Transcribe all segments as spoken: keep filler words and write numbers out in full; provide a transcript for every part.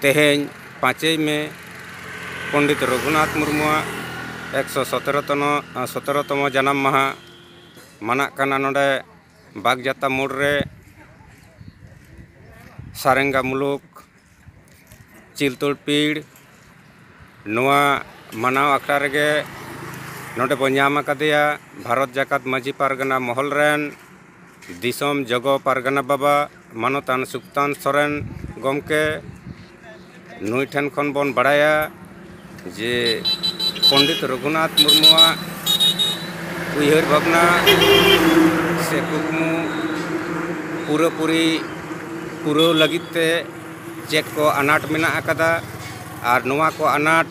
ᱛᱮᱦᱮᱧ ᱯᱟᱸᱪᱮᱭ ᱢᱮ ᱯᱚᱱᱰᱤᱛ ᱨᱚᱜᱷᱩᱱᱟᱛᱷ ᱢᱩᱨᱢᱩᱣᱟᱜ ᱮᱠᱥᱚ ᱥᱚᱛᱮᱨᱚ ᱛᱚᱱᱚ-, ᱥᱚᱛᱮᱨᱚ ᱛᱚᱢᱚ ᱡᱟᱱᱟᱢ ᱢᱟᱦᱟ ᱢᱟᱱᱟᱜ ᱠᱟᱱᱟ ᱱᱚᱰᱮ ᱵᱟᱜᱽᱡᱟᱛᱟ ᱢᱳᱲ ᱨᱮ ᱥᱟᱨᱮᱝᱜᱟ ᱢᱩᱞᱩᱠ ᱪᱤᱞᱛᱩᱲ ᱯᱤᱲ᱾ ᱱᱚᱣᱟ ᱢᱟᱱᱟᱣ ᱟᱠᱷᱲᱟ ᱨᱮᱜᱮ ᱱᱚᱰᱮ ᱵᱚ ᱧᱟᱢ ᱟᱠᱟᱫᱮᱭᱟ ᱵᱷᱟᱨᱚᱛ ᱡᱟᱠᱟᱛ ᱢᱟᱹᱡᱷᱤ ᱯᱟᱨᱜᱟᱱᱟ ᱢᱚᱦᱚᱞ ᱨᱮᱱ ᱫᱤᱥᱚᱢ ᱡᱚᱜᱚ ᱯᱟᱨᱜᱟᱱᱟ ᱵᱟᱵᱟ ᱢᱟᱱᱚᱛᱟᱱ ᱥᱩᱠᱛᱟᱱ ᱥᱚᱨᱮᱱ ᱜᱚᱢᱠᱮ᱾ ᱱᱩᱭ ᱴᱷᱮᱱ ᱠᱷᱚᱱ ᱵᱚᱱ ᱵᱟᱲᱟᱭᱟ ᱡᱮ ᱯᱚᱱᱰᱤᱛ ᱨᱚᱜᱷᱩᱱᱟᱛᱷ ᱢᱩᱨᱢᱩᱣᱟᱜ ᱩᱭᱦᱟᱹᱨ ᱵᱷᱟᱵᱽᱱᱟ ᱥᱮ ᱠᱩᱠᱢᱩ ᱯᱩᱨᱟᱹᱯᱩᱨᱤ ᱯᱩᱨᱟᱹᱣ ᱞᱟᱹᱜᱤᱫ ᱛᱮ ᱪᱮᱫ ᱠᱚ ᱟᱱᱟᱴ ᱢᱮᱱᱟᱜ ᱟᱠᱟᱫᱟ, ᱟᱨ ᱱᱚᱣᱟ ᱠᱚ ᱟᱱᱟᱴ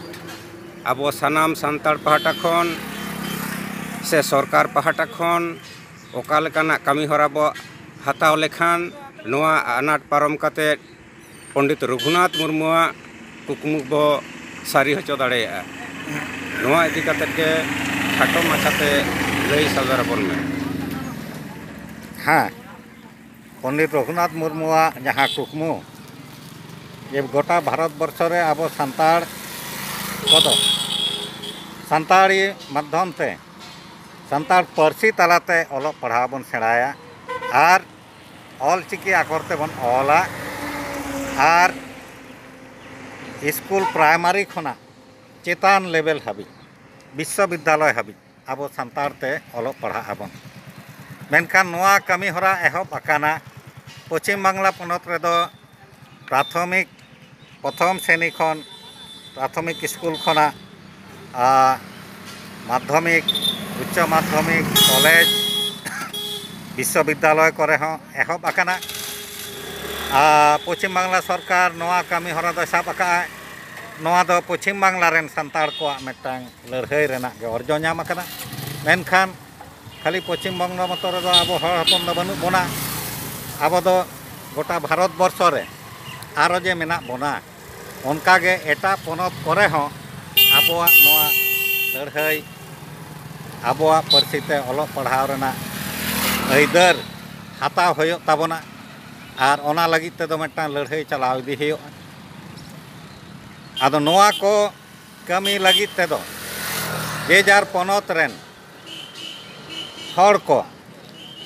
ᱟᱵᱚ ᱥᱟᱱᱟᱢ ᱥᱟᱱᱛᱟᱲ ᱯᱟᱦᱴᱟ ᱠᱷᱚᱱ ᱥᱮ ᱥᱚᱨᱠᱟᱨ ᱯᱟᱦᱴᱟ ᱠᱷᱚᱱ ᱚᱠᱟ ᱞᱮᱠᱟᱱᱟᱜ ᱠᱟᱹᱢᱤ ᱦᱚᱨᱟ ᱵᱚ ᱦᱟᱛᱟᱣ ᱞᱮᱠᱷᱟᱱ ᱱᱚᱣᱟ ᱟᱱᱟᱴ ᱯᱟᱨᱚᱢ ᱠᱟᱛᱮ ᱯᱚᱱᱰᱤᱛ ᱨᱚᱜᱷᱩᱱᱟᱛᱷ ᱢᱩᱨᱢᱩᱣᱟᱜ ᱠᱩᱠᱢᱩ ᱵᱚ ᱥᱟᱹᱨᱤ ᱦᱚᱪᱚ ᱫᱟᱲᱮᱭᱟᱜᱼᱟ᱾ ᱱᱚᱣᱟ ᱤᱫᱤ ᱠᱟᱛᱮ ᱜᱮ ᱠᱷᱟᱴᱚ ᱢᱟᱪᱷᱟᱛᱮ ᱞᱟᱹᱭ ᱥᱚᱫᱚᱨ ᱟᱵᱚᱱ ᱢᱮ᱾ ᱦᱮᱸ, ᱯᱚᱱᱰᱤᱛ ᱨᱚᱜᱷᱩᱱᱟᱛᱷ ᱢᱩᱨᱢᱩᱣᱟᱜ ᱡᱟᱦᱟᱸ ᱠᱩᱠᱢᱩ ᱡᱮ ᱜᱚᱴᱟ ᱵᱷᱟᱨᱚᱛ ᱵᱚᱨᱥᱚ ᱨᱮ ᱟᱵᱚ ᱥᱟᱱᱛᱟᱲ ᱠᱚᱫᱚ ᱥᱟᱱᱛᱟᱲᱤ ᱢᱟᱫᱽᱫᱷᱚᱢ ᱛᱮ, ᱥᱟᱱᱛᱟᱲ ᱯᱟᱹᱨᱥᱤ ᱛᱟᱞᱟᱛᱮ ᱚᱞᱚᱜ ᱯᱟᱲᱦᱟᱣ ᱵᱚᱱ ᱥᱮᱬᱟᱭᱟ ᱟᱨ ᱚᱞ ᱪᱤᱠᱤ ᱟᱠᱷᱚᱨ ᱛᱮᱵᱚᱱ ᱚᱞᱟ ᱟᱨ ᱥᱠᱩᱞ ᱯᱨᱟᱭᱢᱟᱨᱤ ᱠᱷᱚᱱᱟᱜ ᱪᱮᱛᱟᱱ ᱞᱮᱵᱮᱞ ᱦᱟᱹᱵᱤᱡ, ᱵᱤᱥᱥᱚᱵᱤᱫᱽᱫᱟᱞᱚᱭ ᱦᱟᱹᱵᱤᱡ ᱟᱵᱚ ᱥᱟᱱᱛᱟᱲ ᱛᱮ ᱚᱞᱚᱜ ᱯᱟᱲᱦᱟᱜ ᱟᱵᱚᱱ᱾ ᱢᱮᱱᱠᱷᱟᱱ ᱱᱚᱣᱟ ᱠᱟᱹᱢᱤ ᱦᱚᱨᱟ ᱮᱦᱚᱵ ᱟᱠᱟᱱᱟ᱾ ᱯᱚᱪᱷᱤᱢ ᱵᱟᱝᱞᱟ ᱯᱚᱱᱚᱛ ᱨᱮᱫᱚ ᱯᱨᱟᱛᱷᱚᱢᱤᱠ, ᱯᱨᱚᱛᱷᱚᱢ ᱥᱨᱮᱱᱤ ᱠᱷᱚᱱ ᱯᱨᱟᱛᱷᱚᱢᱤᱠ ᱥᱠᱩᱞ ᱠᱷᱚᱱᱟᱜ, ᱟᱨ ᱢᱟᱫᱽᱫᱷᱚᱢᱤᱠ, ᱩᱪᱪᱚ ᱢᱟᱫᱽᱫᱷᱚᱢᱤᱠ, ᱠᱚᱞᱮᱡᱽ, ᱵᱤᱥᱥᱚᱵᱤᱫᱽᱫᱟᱞᱚᱭ ᱠᱚᱨᱮ ᱦᱚᱸ ᱮᱦᱚᱵ ᱟᱠᱟᱱᱟ᱾ ᱟᱨ ᱯᱚᱪᱷᱤᱢ ᱵᱟᱝᱞᱟ ᱥᱚᱨᱠᱟᱨ ᱱᱚᱣᱟ ᱠᱟᱹᱢᱤ ᱦᱚᱨᱟ ᱫᱚᱭ ᱥᱟᱵ ᱟᱠᱟᱫᱼᱟ᱾ ᱱᱚᱣᱟ ᱫᱚ ᱯᱚᱪᱷᱤᱢ ᱵᱟᱝᱞᱟ ᱨᱮᱱ ᱥᱟᱱᱛᱟᱲ ᱠᱚᱣᱟᱜ ᱢᱤᱫᱴᱟᱝ ᱞᱟᱹᱲᱦᱟᱹᱭ ᱨᱮᱱᱟᱜ ᱜᱮ ᱚᱨᱡᱚ ᱧᱟᱢ ᱟᱠᱟᱱᱟ᱾ ᱢᱮᱱᱠᱷᱟᱱ ᱠᱷᱟᱹᱞᱤ ᱯᱚᱪᱷᱤᱢ ᱵᱚᱝᱜᱚ ᱢᱚᱛᱚ ᱨᱮᱫᱚ ᱟᱵᱚ ᱦᱚᱲ ᱦᱚᱯᱚᱱ ᱫᱚ ᱵᱟᱹᱱᱩᱜ ᱵᱚᱱᱟ᱾ ᱟᱵᱚ ᱫᱚ ᱜᱚᱴᱟ ᱵᱷᱟᱨᱚᱛ ᱵᱚᱨᱥᱚ ᱨᱮ ᱟᱨᱚ ᱡᱮ ᱢᱮᱱᱟᱜ ᱵᱚᱱᱟ, ᱚᱱᱠᱟᱜᱮ ᱮᱴᱟᱜ ᱯᱚᱱᱚᱛ ᱠᱚᱨᱮ ᱦᱚᱸ ᱟᱵᱚᱣᱟᱜ ᱱᱚᱣᱟ ᱞᱟᱹᱲᱦᱟᱹᱭ, ᱟᱵᱚᱣᱟᱜ ᱯᱟᱹᱨᱥᱤ ᱛᱮ ᱚᱞᱚᱜ ᱯᱟᱲᱦᱟᱣ ᱨᱮᱱᱟᱜ ᱟᱹᱭᱫᱟᱹᱨ ᱦᱟᱛᱟᱣ ᱦᱩᱭᱩᱜ ᱛᱟᱵᱚᱱᱟ᱾ ᱟᱨ ᱚᱱᱟ ᱞᱟᱹᱜᱤᱫ ᱛᱮᱫᱚ ᱢᱤᱫᱴᱟᱝ ᱞᱟᱹᱲᱦᱟᱹᱭ ᱪᱟᱞᱟᱣ ᱤᱫᱤ ᱦᱩᱭᱩᱜᱼᱟ᱾ ᱟᱫᱚ ᱱᱚᱣᱟ ᱠᱚ ᱠᱟᱹᱢᱤ ᱞᱟᱹᱜᱤᱫ ᱛᱮᱫᱚ ᱡᱮ ᱡᱟᱨ ᱯᱚᱱᱚᱛ ᱨᱮᱱ ᱦᱚᱲ ᱠᱚ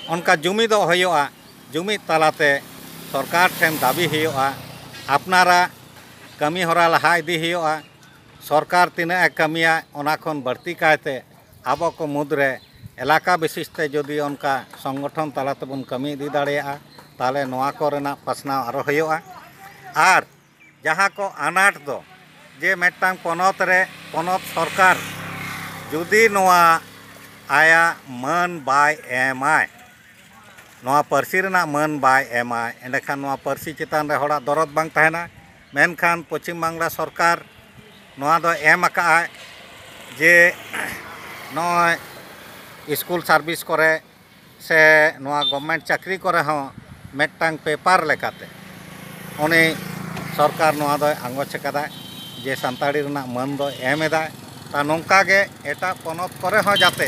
ᱚᱱᱠᱟ ᱡᱩᱢᱤᱫᱚᱜ ᱦᱩᱭᱩᱜᱼᱟ᱾ ᱡᱩᱢᱤᱫ ᱛᱟᱞᱟᱛᱮ ᱥᱚᱨᱠᱟᱨ ᱴᱷᱮᱱ ᱫᱟᱹᱵᱤ ᱦᱩᱭᱩᱜᱼᱟ, ᱟᱯᱱᱟᱨᱟᱜ ᱠᱟᱹᱢᱤ ᱦᱚᱨᱟ ᱞᱟᱦᱟ ᱤᱫᱤ ᱦᱩᱭᱩᱜᱼᱟ᱾ ᱥᱚᱨᱠᱟᱨ ᱛᱤᱱᱟᱹᱜ ᱮ ᱠᱟᱹᱢᱤᱭᱟ, ᱚᱱᱟ ᱠᱷᱚᱱ ᱵᱟᱹᱲᱛᱤ ᱠᱟᱭᱛᱮ ᱟᱵᱚ ᱠᱚ ᱢᱩᱫᱽᱨᱮ ᱮᱞᱟᱠᱟ ᱵᱤᱥᱤᱥ ᱛᱮ ᱡᱩᱫᱤ ᱚᱱᱠᱟ ᱥᱚᱝᱜᱚᱴᱷᱚᱱ ᱛᱟᱞᱟ ᱛᱮᱵᱚᱱ ᱠᱟᱹᱢᱤ ᱤᱫᱤ ᱫᱟᱲᱮᱭᱟᱜᱼᱟ, ᱛᱟᱦᱚᱞᱮ ᱱᱚᱣᱟ ᱠᱚ ᱨᱮᱱᱟᱜ ᱯᱟᱥᱱᱟᱣ ᱟᱨᱚ ᱦᱩᱭᱩᱜᱼᱟ᱾ ᱟᱨ ᱡᱟᱦᱟᱸ ᱠᱚ ᱟᱱᱟᱴ ᱫᱚ, ᱡᱮ ᱢᱤᱫᱴᱟᱝ ᱯᱚᱱᱚᱛ ᱨᱮ ᱯᱚᱱᱚᱛ ᱥᱚᱨᱠᱟᱨ ᱡᱩᱫᱤ ᱱᱚᱣᱟ ᱟᱭᱟᱜ ᱢᱟᱹᱱ ᱵᱟᱭ ᱮᱢᱟᱭ, ᱱᱚᱣᱟ ᱯᱟᱹᱨᱥᱤ ᱨᱮᱱᱟᱜ ᱢᱟᱹᱱ ᱵᱟᱭ ᱮᱢᱟᱭ, ᱮᱸᱰᱮᱠᱷᱟᱱ ᱱᱚᱣᱟ ᱯᱟᱹᱨᱥᱤ ᱪᱮᱛᱟᱱ ᱨᱮ ᱦᱚᱲᱟᱜ ᱫᱚᱨᱚᱫ ᱵᱟᱝ ᱛᱟᱦᱮᱱᱟ᱾ ᱢᱮᱱᱠᱷᱟᱱ ᱯᱚᱪᱷᱤᱢ ᱵᱟᱝᱞᱟ ᱥᱚᱨᱠᱟᱨ ᱱᱚᱣᱟ ᱫᱚ ᱮᱢ ᱟᱠᱟᱫᱼᱟᱭ ᱡᱮ ᱱᱚᱜᱼᱚᱭ ᱥᱠᱩᱞ ᱥᱟᱨᱵᱷᱤᱥ ᱠᱚᱨᱮ ᱥᱮ ᱱᱚᱣᱟ ᱜᱚᱵᱷᱢᱮᱱᱴ ᱪᱟᱹᱠᱨᱤ ᱠᱚᱨᱮ ᱦᱚᱸ ᱢᱤᱫᱴᱟᱝ ᱯᱮᱯᱟᱨ ᱞᱮᱠᱟᱛᱮ ᱩᱱᱤ ᱥᱚᱨᱠᱟᱨ ᱱᱚᱣᱟ ᱫᱚᱭ ᱟᱸᱜᱚᱪ ᱟᱠᱟᱫᱟᱭ ᱡᱮ ᱥᱟᱱᱛᱟᱲᱤ ᱨᱮᱱᱟᱜ ᱢᱟᱹᱱ ᱫᱚ ᱮᱢ ᱮᱫᱟᱭ᱾ ᱛᱟ ᱱᱚᱝᱠᱟ ᱜᱮ ᱮᱴᱟᱜ ᱯᱚᱱᱚᱛ ᱠᱚᱨᱮ ᱦᱚᱸ ᱡᱟᱛᱮ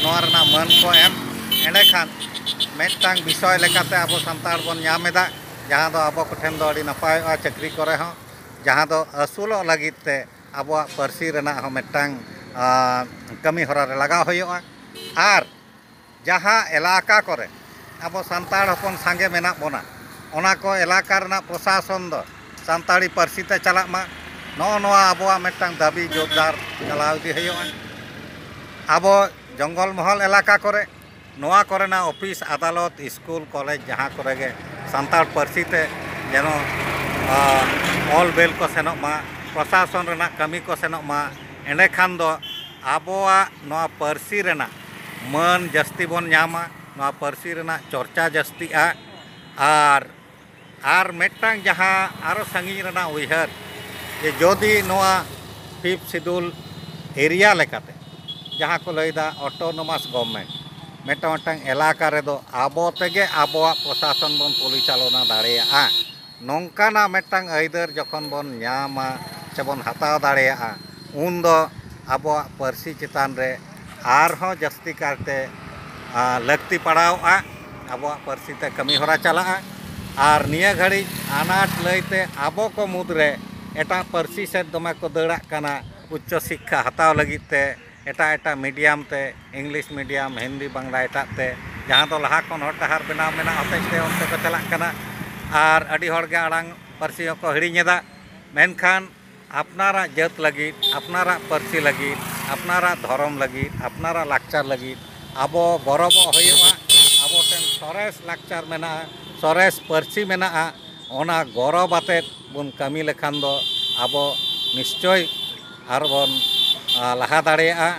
ᱱᱚᱣᱟ ᱨᱮᱱᱟᱜ ᱢᱟᱹᱱ ᱠᱚ ᱮᱢ, ᱮᱸᱰᱮᱠᱷᱟᱱ ᱢᱤᱫᱴᱟᱝ ᱵᱤᱥᱚᱭ ᱞᱮᱠᱟᱛᱮ ᱟᱵᱚ ᱥᱟᱱᱛᱟᱲ ᱵᱚᱱ ᱧᱟᱢ ᱮᱫᱟ, ᱡᱟᱦᱟᱸ ᱫᱚ ᱟᱵᱚ ᱠᱚᱴᱷᱮᱱ ᱫᱚ ᱟᱹᱰᱤ ᱱᱟᱯᱟᱭᱚᱜᱼᱟ᱾ ᱪᱟᱹᱠᱨᱤ ᱠᱚᱨᱮ ᱦᱚᱸ ᱡᱟᱦᱟᱸ ᱫᱚ ᱟᱹᱥᱩᱞᱚᱜ ᱞᱟᱹᱜᱤᱫ ᱛᱮ ᱟᱵᱚᱣᱟᱜ ᱯᱟᱹᱨᱥᱤ ᱨᱮᱱᱟᱜ ᱦᱚᱸ ᱢᱤᱫᱴᱟᱝ, ᱟᱸ, ᱠᱟᱹᱢᱤ ᱦᱚᱨᱟ ᱨᱮ ᱞᱟᱜᱟᱣ ᱦᱩᱭᱩᱜᱼᱟ᱾ ᱟᱨ ᱡᱟᱦᱟᱸ ᱮᱞᱟᱠᱟ ᱠᱚᱨᱮ ᱟᱵᱚ ᱥᱟᱱᱛᱟᱲ ᱦᱚᱯᱚᱱ ᱥᱟᱸᱜᱮ ᱢᱮᱱᱟᱜ ᱵᱚᱱᱟ, ᱚᱱᱟ ᱠᱚ ᱮᱞᱟᱠᱟ ᱨᱮᱱᱟᱜ ᱯᱨᱚᱥᱟᱥᱚᱱ ᱫᱚ ᱥᱟᱱᱛᱟᱲᱤ ᱯᱟᱹᱨᱥᱤ ᱛᱮ ᱪᱟᱞᱟᱜ ᱢᱟ, ᱱᱚᱜᱼᱚ ᱱᱚᱣᱟ ᱟᱵᱚᱣᱟᱜ ᱢᱤᱫᱴᱟᱝ ᱫᱟᱹᱵᱤ ᱡᱳᱨᱫᱟᱨ ᱪᱟᱞᱟᱣ ᱤᱫᱤ ᱦᱩᱭᱩᱜᱼᱟ᱾ ᱟᱵᱚ ᱡᱚᱝᱜᱚᱞ ᱢᱚᱦᱚᱞ ᱮᱞᱟᱠᱟ ᱠᱚᱨᱮ ᱱᱚᱣᱟ ᱠᱚᱨᱮᱱᱟᱜ ᱚᱯᱷᱤᱥ, ᱟᱫᱟᱞᱚᱛ, ᱥᱠᱩᱞ, ᱠᱚᱞᱮᱡᱽ, ᱡᱟᱦᱟᱸ ᱠᱚᱨᱮ ᱜᱮ ᱥᱟᱱᱛᱟᱲ ᱯᱟᱹᱨᱥᱤ ᱛᱮ ᱡᱮᱱᱚ, ᱟ, ᱚᱞ ᱵᱮᱞ ᱠᱚ ᱥᱮᱱᱚᱜ ᱢᱟ, ᱯᱨᱚᱥᱟᱥᱚᱱ ᱨᱮᱱᱟᱜ ᱠᱟᱹᱢᱤ ᱠᱚ ᱥᱮᱱᱚᱜ ᱢᱟ, ᱮᱸᱰᱮᱠᱷᱟᱱ ᱫᱚ ᱟᱵᱚᱣᱟᱜ ᱱᱚᱣᱟ ᱯᱟᱹᱨᱥᱤ ᱨᱮᱱᱟᱜ ᱢᱟᱹᱱ ᱡᱟᱹᱥᱛᱤ ᱵᱚᱱ ᱧᱟᱢᱟ, ᱱᱚᱣᱟ ᱯᱟᱹᱨᱥᱤ ᱨᱮᱱᱟᱜ ᱪᱚᱨᱪᱟ ᱡᱟᱹᱥᱛᱤᱜᱼᱟ᱾ ᱟᱨ, ᱟᱨ ᱢᱤᱫᱴᱟᱝ ᱡᱟᱦᱟᱸ ᱟᱨᱚ ᱥᱟᱺᱜᱤᱧ ᱨᱮᱱᱟᱜ ᱩᱭᱦᱟᱹᱨ, ᱡᱮ ᱡᱩᱫᱤ ᱱᱚᱣᱟ ᱯᱷᱤᱯᱛᱷ ᱥᱤᱰᱩᱞ ᱮᱨᱤᱭᱟ ᱞᱮᱠᱟᱛᱮ ᱡᱟᱦᱟᱸ ᱠᱚ ᱞᱟᱹᱭᱫᱟ ᱚᱴᱳᱱᱚᱢᱟᱥ ᱜᱚᱵᱷᱢᱮᱱᱴ, ᱢᱤᱫᱴᱟᱝ ᱢᱤᱫᱴᱟᱝ ᱮᱞᱟᱠᱟ ᱨᱮᱫᱚ ᱟᱵᱚ ᱛᱮᱜᱮ ᱟᱵᱚᱣᱟᱜ ᱯᱨᱚᱥᱟᱥᱚᱱ ᱵᱚᱱ ᱯᱚᱨᱤᱪᱟᱞᱚᱱᱟ ᱫᱟᱲᱮᱭᱟᱜᱼᱟ᱾ ᱱᱚᱝᱠᱟᱱᱟᱜ ᱢᱤᱫᱴᱟᱝ ᱟᱹᱭᱫᱟᱹᱨ ᱡᱚᱠᱷᱚᱱ ᱵᱚᱱ ᱧᱟᱢᱟ ᱥᱮᱵᱚᱱ ᱦᱟᱛᱟᱣ ᱫᱟᱲᱮᱭᱟᱜᱼᱟ, ᱩᱱᱫᱚ ᱟᱵᱚᱣᱟᱜ ᱯᱟᱹᱨᱥᱤ ᱪᱮᱛᱟᱱ ᱨᱮ ᱟᱨᱦᱚᱸ ᱡᱟᱹᱥᱛᱤ ᱠᱟᱨᱛᱮ, ᱟ, ᱞᱟᱹᱠᱛᱤ ᱯᱟᱲᱟᱣᱚᱜᱼᱟ᱾ ᱟᱵᱚᱣᱟᱜ ᱯᱟᱹᱨᱥᱤ ᱛᱮ ᱠᱟᱹᱢᱤ ᱦᱚᱨᱟ ᱪᱟᱞᱟᱜᱼᱟ᱾ ᱟᱨ ᱱᱤᱭᱟᱹ ᱜᱷᱟᱹᱲᱤᱡ ᱟᱱᱟᱴ ᱞᱟᱹᱭᱛᱮ ᱟᱵᱚ ᱠᱚ ᱢᱩᱫᱽᱨᱮ ᱮᱴᱟᱜ ᱯᱟᱹᱨᱥᱤ ᱥᱮᱫ ᱫᱚᱢᱮ ᱠᱚ ᱫᱟᱹᱲᱟᱜ ᱠᱟᱱᱟ ᱩᱪᱪᱚ ᱥᱤᱠᱠᱷᱟ ᱦᱟᱛᱟᱣ ᱞᱟᱹᱜᱤᱫ ᱛᱮ, ᱮᱴᱟᱜ ᱮᱴᱟᱜ medium ᱛᱮ, English medium, ᱦᱤᱱᱫᱤ, ᱵᱟᱝᱞᱟ, ᱮᱴᱟᱜ ᱛᱮ, ᱡᱟᱦᱟᱸ ᱫᱚ ᱞᱟᱦᱟ ᱠᱷᱚᱱ ᱦᱚᱨ ᱰᱟᱦᱟᱨ ᱵᱮᱱᱟᱣ ᱢᱮᱱᱟᱜ ᱦᱚᱛᱮᱡ ᱛᱮ ᱚᱱᱛᱮ ᱠᱚ ᱪᱟᱞᱟᱜ ᱠᱟᱱᱟ᱾ ᱟᱨ ᱟᱹᱰᱤ ᱦᱚᱲ ᱜᱮ ᱟᱲᱟᱝ ᱯᱟᱹᱨᱥᱤ ᱦᱚᱸᱠᱚ ᱦᱤᱲᱤᱧ ᱮᱫᱟ᱾ ᱢᱮᱱᱠᱷᱟᱱ ᱟᱯᱱᱟᱨᱟᱜ ᱡᱟᱹᱛ ᱞᱟᱹᱜᱤᱫ, ᱟᱯᱱᱟᱨᱟᱜ ᱯᱟᱹᱨᱥᱤ ᱞᱟᱹᱜᱤᱫ, ᱟᱯᱱᱟᱨᱟᱜ ᱫᱷᱚᱨᱚᱢ ᱞᱟᱹᱜᱤᱫ, ᱟᱯᱱᱟᱨᱟᱜ ᱞᱟᱠᱪᱟᱨ ᱞᱟᱹᱜᱤᱫ ᱟᱵᱚ ᱜᱚᱨᱚᱵᱚᱜ ᱦᱩᱭᱩᱜᱼᱟ᱾ ᱟᱵᱚ ᱴᱷᱮᱱ ᱥᱚᱨᱮᱥ ᱞᱟᱠᱪᱟᱨ ᱢᱮᱱᱟᱜᱼᱟ, ᱥᱚᱨᱮᱥ ᱯᱟᱹᱨᱥᱤ ᱢᱮᱱᱟᱜᱼᱟ᱾ ᱚᱱᱟ ᱜᱚᱨᱚᱵ ᱟᱛᱮᱫ ᱵᱚᱱ ᱠᱟᱹᱢᱤ ᱞᱮᱠᱷᱟᱱ ᱫᱚ ᱟᱵᱚ ᱱᱤᱥᱪᱚᱭ ᱟᱨᱵᱚᱱ, ᱟ, ᱞᱟᱦᱟ ᱫᱟᱲᱮᱭᱟᱜᱼᱟ᱾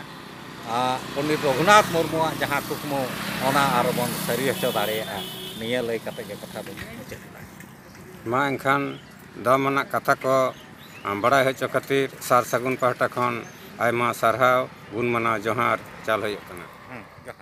ᱟ, ᱯᱚᱱᱰᱤᱛ ᱨᱚᱜᱷᱩᱱᱟᱛᱷ ᱢᱩᱨᱢᱩᱣᱟᱜ ᱡᱟᱦᱟᱸ ᱠᱩᱠᱢᱩ, ᱚᱱᱟ ᱟᱨᱵᱚᱱ ᱥᱟᱹᱨᱤ ᱦᱚᱪᱚ ᱫᱟᱲᱮᱭᱟᱜᱼᱟ᱾ ᱱᱤᱭᱟᱹ ᱞᱟᱹᱭ ᱠᱟᱛᱮ ᱜᱮ ᱠᱟᱛᱷᱟ ᱫᱚᱧ ᱢᱩᱪᱟᱹᱫ ᱮᱫᱟ᱾ ᱢᱟ ᱮᱱᱠᱷᱟᱱ ᱫᱟᱢᱟᱱᱟᱜ ᱠᱟᱛᱷᱟ ᱠᱚ, ᱟᱢ, ᱵᱟᱲᱟᱭ ᱦᱚᱪᱚ ᱠᱷᱟᱹᱛᱤᱨ ᱥᱟᱨ ᱥᱟᱹᱜᱩᱱ ᱯᱟᱦᱴᱟ ᱠᱷᱚᱱ ᱟᱭᱢᱟ ᱥᱟᱨᱦᱟᱣ, ᱜᱩᱱ ᱢᱟᱱᱟᱣ ᱡᱚᱦᱟᱨ ᱪᱟᱞ ᱦᱩᱭᱩᱜ ᱠᱟᱱᱟ᱾ ᱦᱮᱸ, ᱡᱚᱦᱟᱨ᱾